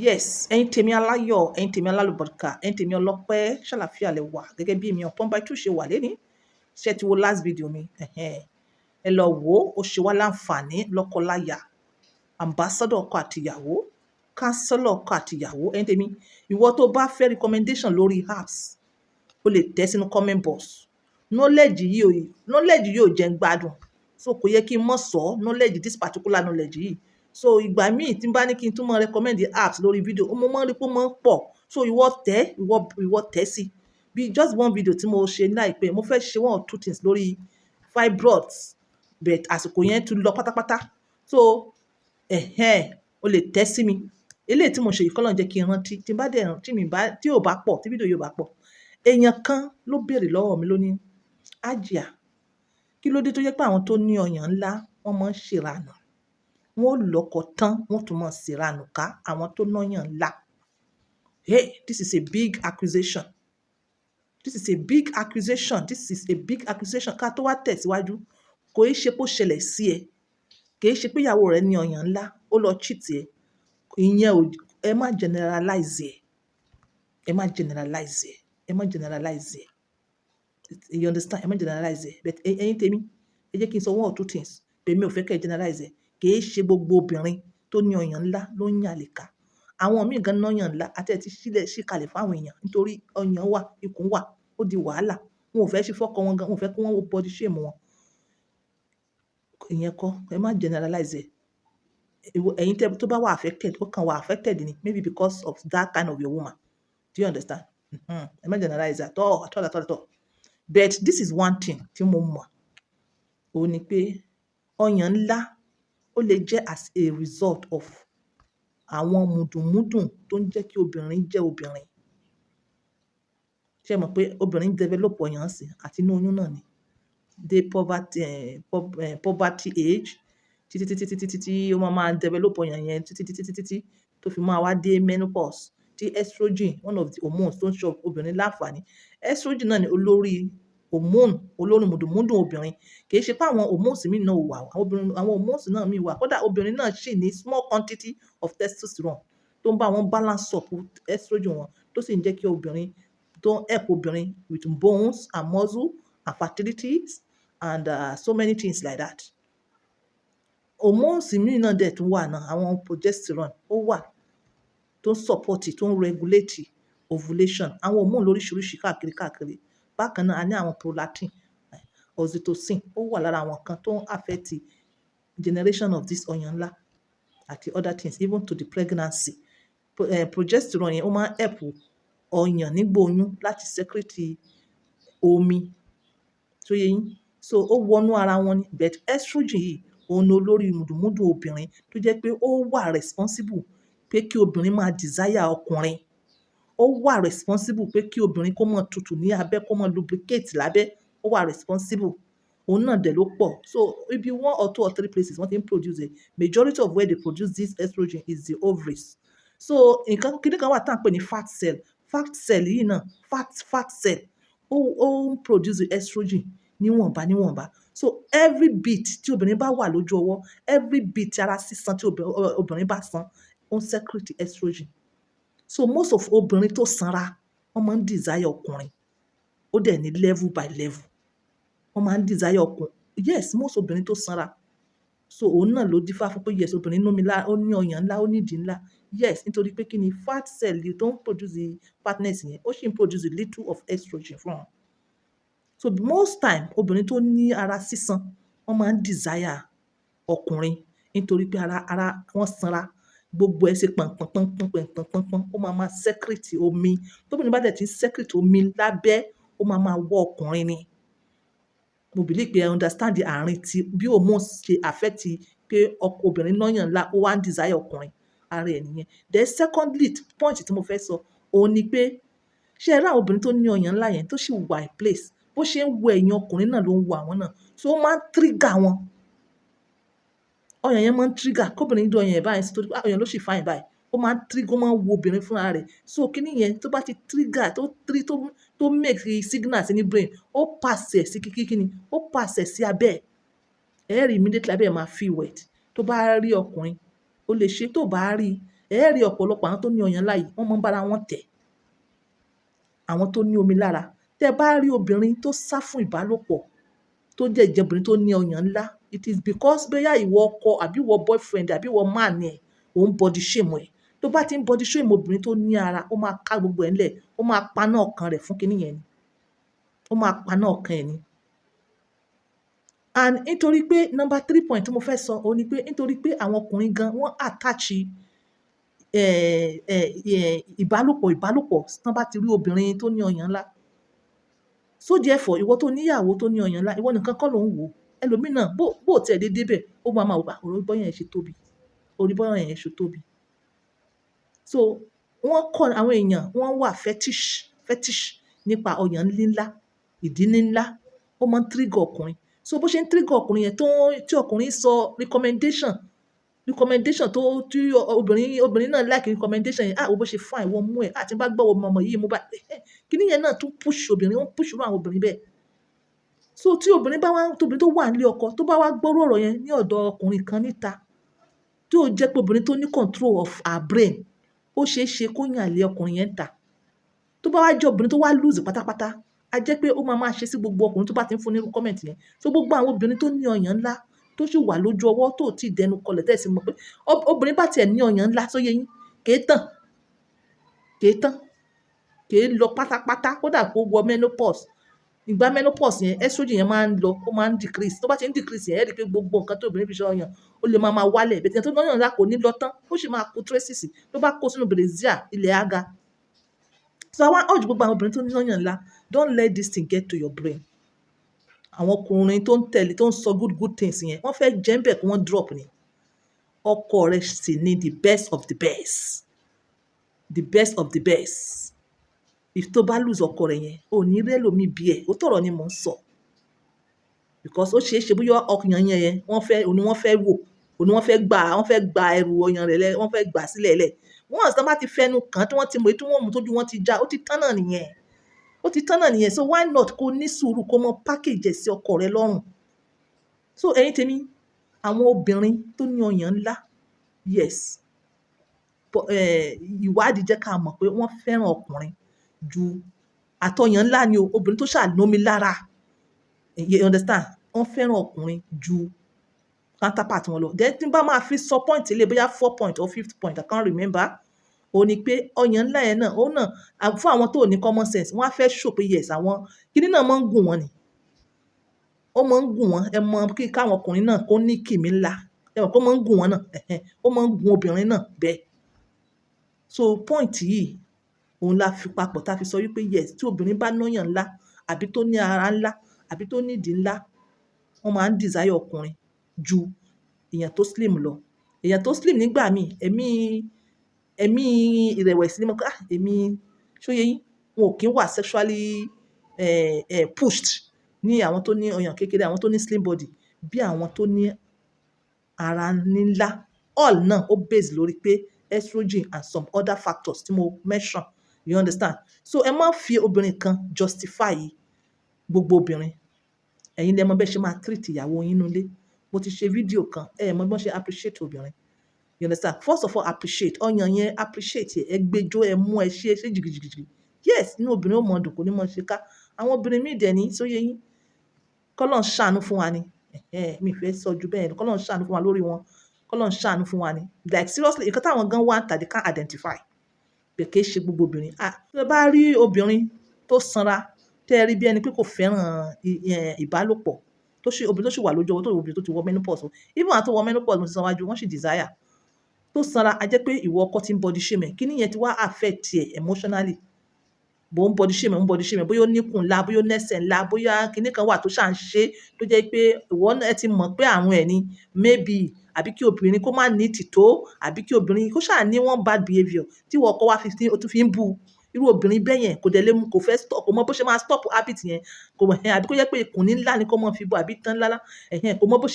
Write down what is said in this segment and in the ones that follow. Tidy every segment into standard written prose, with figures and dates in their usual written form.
Yes, ẹ̀yin tèmi aláyọ̀, ẹ̀yin tèmi alálùbáríkà, ẹ̀yin tèmi ọlọ́pẹ́, ṣàlàáfíà lẹ wà gẹ́gẹ́ bí èmi Ọ̀pọ̀n by two ṣe wà lénìí. Ṣé ẹ ti wo last video mi? Ẹ̀hẹ́n. Ẹ lọ wò ó, ó ṣe wá láǹfààní lọ́kọláya. Ambassador ọkọ àti ìyàwó, counselor ọkọ àti ìyàwó. Ẹ̀yin tèmi, ìwọ tó bá fẹ́ recommendation lórí apps, o lè tẹ̀ sínú comment box. Knowledge yìí ò jẹ́ ń gbádùn. So kò yẹ kí n mọ̀ sọ knowledge, this particular knowledge yìí. So ìgbà míì tí n bá ní kí n tún máa recommend the apps lórí video, mo máa ń rí pé ó máa ń pọ̀. So ìwọ tẹ̀, ìwọ tẹ̀ sí. Bí just one video tí mo ṣe láìpẹ́, mo fẹ́ ṣe one or two things lórí fibroids, but àsìkò yẹn tún lọ pátápátá. So, ẹ̀hẹ́n, o lè tẹ̀ sí mi. Eléyìí tí mo ṣe yìí, k'Ọlọ́run jẹ́ kí n rántí. Tí n bá dẹ̀, tí mi bá, tí ò bá pọ̀, tí video yìí ò bá pọ̀. Èèyàn kan ló béèrè lọ́wọ́ mi lónìí, "Hajia, kí ló dé tó jẹ́ pé àwọn tó ní ọyàn ńlá wọ́n máa ń ṣèrànù? Wọ́n ó lọ́kọ tán, wọ́n tún máa ṣèrànù ká àwọn tó lọ́yàn ńlá." Hey, this is a big accusation. This is a big accusation. This is a big accusation. Ká tó wá tẹ̀síwájú, kò í ṣe pé ó ṣẹlẹ̀ sí ẹ. Kì í ṣe pé ìyàwó rẹ ní ọyàn ńlá, ó lọ cheat ẹ. Ìyẹn ò, ẹ má generalize ẹ. Ẹ má generalize ẹ. Ẹ má generalize ẹ. You understand? Ẹ má generalize ẹ. But ẹ̀yin tèmi, ẹ jẹ́ kí n sọ one or two things. But èmi ò fẹ́ kí ẹ generalize ẹ. Kì í ṣe gbogbo obìnrin tó ní ọyàn ńlá ló ń yàn àlè ká. Àwọn míì gan lọ́yàn ńlá àti ẹ ti sílẹ̀ sí kalẹ̀ fún àwọn èèyàn nítorí ọyàn wà, ikùn wà, ó di wàhálà. Wọn ò fẹ́ ṣe fọ́kọ wọn gan, wọn ò fẹ́ kí wọ́n body shame wọn. Ìyẹn kọ́, ẹ má generalize ẹ. Ẹ̀yin tẹ́ tó bá wà affected, ó kan wà affected ni, maybe because of that kind of a woman. Do you understand? Mm-hmm. Ẹ má generalize at all, at all, at all, at all. But this is one thing tí mo mọ̀. Ó ní pé ọyàn ńlá ó lè jẹ́ as a result of àwọn mùdùnmúdùn tó ń jẹ́ kí obìnrin jẹ́ obìnrin. Ṣé ẹ mọ̀ pé obìnrin develop ọyàn sí àti inú oyún náà ni? Dé puberty age títí títí títí títí ó máa máa develop ọyàn yẹn títí títí títí tí tó fi máa wá dé menopause, tí estrogen, one of the hormones tó ń ṣe obìnrin láǹfààní. Estrogen náà ni olórí hormone, olórí mùdùnmúdùn obìnrin. Kì í ṣe pé àwọn hormones mìíràn náà ò wà. Àwọn obìnrin, àwọn hormones náà mì wà. Kódà obìnrin náà sì ní small quantity of testosterone tó ń bá wọn balance up estrogen wọn, tó sì ń jẹ́ kí obìnrin, tó ń help obìnrin with bones and muscle and fertilities and so many things like that. Hormones mìíràn náà dẹ̀ tún wà náà, àwọn progesterone ó wà tó ń support, tó ń regulate ovulation. Àwọn hormone lóríṣiríṣi káàkiri káàkiri. Bákan náà, a ní àwọn prolactin, oxytocin ó wà lára àwọn nǹkan tó ń affect generation of this ọyàn ńlá àti other things, even to the pregnancy. Progesterone yẹn ó máa ń help ọyàn nígbà oyún láti secrete omi tó yé yín. So ó wọnú ara wọn ni. But estrogen yìí, òun ni olórí mùdùnmúdùn obìnrin tó jẹ́ pé ó wà responsible pé kí obìnrin máa desire ọkùnrin. Ó wà responsible pé kí obìnrin kó máa tutù ní abẹ́, kó máa lubricate lábẹ́. Ó wà responsible. Òun náà dẹ̀ ló pọ̀. So ibi one or two or three places wọ́n ti ń produce it. Majority of where they produce this estrogen is the ovaries. So nǹkan kíní kan wà tí à ń pè ní fat cell. Fat cell yìí náà, fat cell, ó ń produce estrogen níwọ̀nba níwọ̀nba. So every bit tí obìnrin bá wà lójú ọwọ́, every bit ara sísan tí obìnrin bá san, ó ń secrete estrogen. So most of obìnrin tó sanra, wọ́n máa ń desire ọkùnrin. Ó dẹ̀ ní level by level. Wọ́n máa ń desire ọkùnrin. Yes, most obìnrin tó sanra. So òun náà ló dífá fún pé yes, obìnrin ní omi lá, ó ní ọyàn ńlá, ó ní ìdí ńlá. Yes, nítorí pé kí ni fat cell tó ń produce fatness yẹn, ó sì ń produce little of estrogen fún wọn. So most time, obìnrin tó ní ara sísan, wọ́n máa ń desire ọkùnrin nítorí pé ara wọn sanra. Gbogbo ẹ ṣe pọ̀n-pọ̀n, pọ̀n-pọ̀n, pọ̀n-pọ̀n, pọ̀n-pọ̀n. Ó máa máa secrete omi. Tóbìnrin bá dẹ̀ tí ń secrete omi lábẹ́, ó máa máa wọ́ ọkùnrin ni. Mo believe pé ẹ understand àárín tí bí hormones ṣe affect pé obìnrin lọ́yàn ńlá, ó wá ń desire ọkùnrin. Ara ẹ̀ nìyẹn. Then secondly, point tí mo fẹ́ sọ, òun ni pé ṣé ẹ rí àwọn obìnrin tó ní ọyàn ńlá yẹn tó sì wà in place, bó ṣe ń wo ẹ̀yìn ọkùnrin náà ló ń wo àwọn náà. So ó máa ń trigger wọn. Ọyàn yẹn máa ń trigger. Kóbìnrin dún ọyàn ẹ̀ báyìí torí pé ọyàn ló sì fine báyìí. Ó máa ń trigger, ó máa ń wo obìnrin fúnra rẹ̀. So kíní yẹn tó bá ti trigger, tó make signal sí ní brain, ó pass ẹ̀ sí kíni, ó pass ẹ̀ sí abẹ́ ẹ̀. Ẹ rí immediately abẹ́ ẹ̀ máa feel wet. Tó bá rí ọkùnrin, ó lè ṣe. Tó bá rí, Ẹ rí ọ̀pọ̀lọpọ̀ àwọn tó ní ọyàn ńlá yìí, wọ́n máa ń bá ara wọn tẹ̀. Àwọn tó ní omi lára. Tẹ bá rí obìnrin tó sá fún ìbálòpọ̀, tó jẹ́ jẹ́ obìnrin tó ní ọyàn ńlá, it is because bóyá ìwọ ọkọ àbí ìwọ boyfriend àbí ìwọ man ẹ̀, ò ń body shame ẹ̀. Tó bá ti ń body shame obìnrin tó ní ara, ó máa ká gbogbo ẹ̀ ńlẹ̀, ó máa paná ọkàn rẹ̀ fún kíní yẹn ni. Ó máa paná ọkàn ẹ̀ ni. And nítorí pé number three point tí mo fẹ́ sọ, òun ní pé nítorí pé àwọn ọkùnrin gan wọ́n attach ìbálòpọ̀ tí wọ́n bá ti rí obìnrin tó ní ọyàn ńlá. So therefore, ìwọ tó ní ìyàwó tó ní ọyàn ńlá, ìwọ nìkan kọ́ ló ń wò. Ẹlòmíì náà bó tí ẹ dé dé bẹ̀, ó máa ma wò, "Ah, orí bọ́yàn yẹn ṣe tóbi, orí bọ́yàn yẹn ṣe tóbi." So wọ́n kọ́ àwọn èèyàn, wọ́n wà fetish nípa ọyàn ńlá, ìdí ńlá, ó máa ń trigger ọkùnrin. So bó ṣe ń trigger ọkùnrin yẹn tó, tí ọkùnrin sọ recommendation tó, tí obìnrin náà like recommendation yẹn, "Ah, wo bó ṣe fine, wọ́n mú ẹ. Ah, tí n bá gbọ́ ọmọ yìí mú bá." Kíní yẹn náà tún push obìnrin, ó ń push irú àwọn obìnrin bẹ́ẹ̀. So tí obìnrin bá wá, tí obìnrin tó wà nílé ọkọ, tó bá wá gbọ́ ọ̀rọ̀ yẹn ní ọ̀dọ̀ ọkùnrin kan níta, tí ó jẹ́ pé obìnrin tó ní control of her brain, ó ṣe é ṣe kó yàn lé ọkùnrin yẹn níta. Tó bá wá jẹ́ obìnrin tó wá loose pátápátá, a jẹ́ pé ó máa máa ṣe sí gbogbo ọkùnrin tó bá ti ń fún ní irú comment yẹn. So gbogbo àwọn obìnrin tó ní ọyàn ńlá, tó sì wà lójú ọwọ́, tó ò tí ì dẹnu kọlẹ̀, tẹ́ ẹ sì mọ̀ pé obìnrin bá ti ẹ̀ ní ọyàn ńlá, ṣó yé yín, kì í tàn, kì í tàn, kì í lọ pátápátá, kódà kó wọ menopause. Ìgbà menopause yẹn, estrogen yẹn máa ń lọ, ó máa ń decrease. Tó bá ti ń decrease yẹn, ẹ rí pé gbogbo nǹkan tí obìnrin fi ṣe ọyàn, ó lè máa máa wálẹ̀. But ẹni tó ní ọyàn ńlá kò ní lọ tán, ó sì máa kó traces. Tó bá kó sínú brassiere, ilẹ̀ á ga. So I wá urge gbogbo àwọn obìnrin tó ní ọyàn ńlá, don't let this thing get to your brain. Àwọn ọkùnrin tó ń tẹ̀lé, tó ń sọ good good things yẹn, wọ́n fẹ́ jẹ́ ń bẹ̀ kí wọ́n drop ni. Ọkọ rẹ sì ni the best of the best. The best of the best. If tó bá lose ọkọ rẹ yẹn, ò ní rí ẹlòmíì bí ẹ. Òótọ́ ọ̀rọ̀ ni mò ń sọ. Because ó ṣe é ṣe bóyá ọyàn yẹn, wọ́n fẹ́, òun ni wọ́n fẹ́ wò, òun ni wọ́n fẹ́ gbà, wọ́n fẹ́ gba ẹrù ọyàn rẹ̀ lẹ́, wọ́n fẹ́ gbà sílẹ̀ lẹ̀. Once tí wọ́n bá ti fẹnu kàn, tí wọ́n ti mọ̀ èyí tí wọ́n mú tójú wọn ti já, ó ti tán náà nìyẹn. Ó ti tán náà nìyẹn. So why not kó ní sùúrù kó mọ package ẹ̀ sí ọkọ rẹ lọ́rùn. So ẹ̀yin tèmi, àwọn obìnrin tó ní ọyàn ńlá, yes, but, ìwádìí jẹ́ ká mọ̀ pé wọ́n fẹ́ràn ọkùnrin ju àtọyàn ńlá ni o, obìnrin tó ṣà lómi lára. You understand? Wọ́n fẹ́ràn ọkùnrin ju counterpart wọn lọ. Then tí n bá máa fi sọ point lé, bóyá four point or fifth point, I can't remember. Ó ní pé ọyàn ńlá yẹn náà, ó náà, fún àwọn tó ní common sense, wọ́n á fẹ́ show pé yes, àwọn kíní náà máa ń gùn wọ́n ni. Ó máa ń gùn wọ́n. Ẹ mọ̀ kí káwọn ọkùnrin náà kó ní kìmí ńlá. Ẹ mọ̀ pé ó máa ń gùn wọ́n náà. Ẹ̀hẹn. Ó máa ń gùn obìnrin náà bẹ́ẹ̀. So point yìí, òun la fi papọ̀ tá fi sọ wípé yes, tí obìnrin bá lọ́yàn ńlá, àbí tó ní ara ńlá, àbí tó ní ìdí ńlá, wọ́n máa ń desire ọkùnrin ju èèyàn tó slim lọ. Èèyàn tó slim nígbà míì, ẹ̀mí ìrẹ̀wẹ̀sì ni mo pé, ah, èmi, ṣó yé yín? Wọn ò kí ń wà sexually, pushed ní àwọn tó ní ọyàn kékeré, àwọn tó ní slim body, bí àwọn tó ní ara ńlá. All náà ó base lórí pé estrogen and some other factors tí mo mention. You understand? So ẹ má fi obìnrin kan justify gbogbo obìnrin. Ẹ̀yin lẹ mọ̀ bí ẹ ṣe máa treat ìyàwó yín nínú ilé. Mo ti ṣe fídíò kan, ẹ mọ̀ bí wọ́n ṣe appreciate obìnrin. You understand? First of all, appreciate. Ọyàn yẹn, appreciate ẹ, ẹ gbẹjọ, ẹ mú ẹ ṣe, ṣe jìgìjìgì. Yes, inú obìnrin ó mọ dùn, kò ní mọ̀ ṣe ká. Àwọn obìnrin mí dẹ̀ ní, ṣó yé yín? Kọ́lọ́run ṣàánú fún wa ni. Ẹ̀hẹn, mi ò fẹ́ sọ ju bẹ́ẹ̀ lọ. Kọ́lọ́run ṣàánú fún wa lórí wọn. Kọ́lọ́run ṣàánú fún wa ni. Like seriously, nǹkan táwọn gan wá ń tà, they can't identify. Pé kì í ṣe gbogbo obìnrin. Ah, tí ẹ bá rí obìnrin tó sanra, tí ẹ rí bí ẹni pé kò fẹ́ràn ìbálòpọ̀, tó ṣe obìnrin tó sì wà lójú ọwọ́, tó obìnrin tó ti wọ menopause o. Even àwọn tó wọ menopause, mo ti sọ wájú, wọ́n sì desire. Tó sanra, a jẹ́ pé ìwọ ọkọ tí ń body shame ẹ̀. Kíní yẹn ti wá affect ẹ emotionally. Bó ń body shame ẹ, ń body shame ẹ, bóyá ó níkùn ńlá, bóyá ó nẹ́sẹ̀ ńlá, bóyá kíní kan wà tó ṣà ń ṣe, tó jẹ́ pé ìwọ náà ẹ ti mọ̀ pé àrùn ẹ̀ ni, maybe, àbí kí obìnrin kó má ní tìtó, àbí kí obìnrin kó ṣà ní one bad behaviour tí ìwọ ọkọ wá fi, ó tún fi ń bu. Irú obìnrin bẹ́ẹ̀ yẹn kò dẹ̀ lè mú, kò fẹ́ stop, kò mọ bó ṣe máa stop habit yẹn. Kò mọ̀, àbí kó jẹ́ pé ikùn ní ńlá ni kó máa fi bu àbí tán ńlá ńlá. Ẹ̀hẹn, kò mọ bó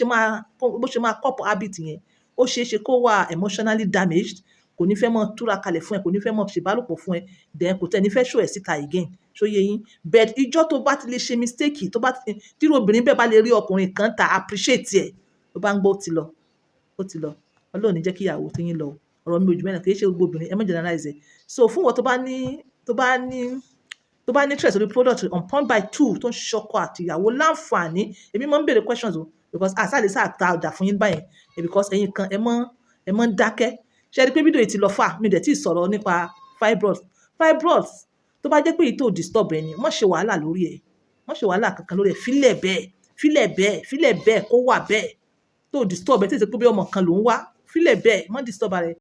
ṣe máa curb habit yẹn. Ó ṣe é ṣe kó wà emotionally damaged. Kò ní fẹ́ máa túra kalẹ̀ fún ẹ, kò ní fẹ́ máa ṣe ìbálòpọ̀ fún ẹ. Then kò tẹ́ ní fẹ́ show ẹ síta again. Ṣó yé yín? But ijọ́ tó bá ti lè ṣe mistake, tó bá ti, tí irú obìnrin bẹ́ẹ̀ bá lè rí ọkùnrin kan ta appreciate ẹ̀, tó bá ń gbọ́, ó ti lọ, ó ti lọ. Ọlọ́run ò ní jẹ́ kí ìyàwó tí yín lọ o. Ọ̀rọ̀ mi ò jù bẹ́ẹ̀ lọ. Kì í ṣe gbogbo obìnrin, ẹ má generalize ẹ̀. So fún ìwọ tó bá ní interest lórí product On Point by Two tó ń ṣọkọ àti ìyàwó láǹfààní, èmi máa ń béèrè questions o, because àṣà lè sáà ta ọjà fún yín báyẹn, because ẹ̀yin kan ẹ mọ́ ń dákẹ́. Ṣé ẹ rí pé fídíò yìí ti lọ fà? Mi dẹ̀ tí ì sọ̀rọ̀ nípa fibroids. Fibroids, tó bá jẹ́ pé èyí tó disturb ẹ ni, má ṣe wàhálà lórí ẹ̀, má ṣe wàhálà kankan lórí ẹ̀. Fílẹ̀ bẹ́ẹ̀, fílẹ̀ bẹ́ẹ̀, fílẹ̀ bẹ́ẹ̀, kó wà bẹ́ẹ̀. Tó disturb ẹ, tí ì ṣe pé bí ọmọ kan ló ń wá, fílẹ̀ bẹ́ẹ̀, má disturb ara ẹ.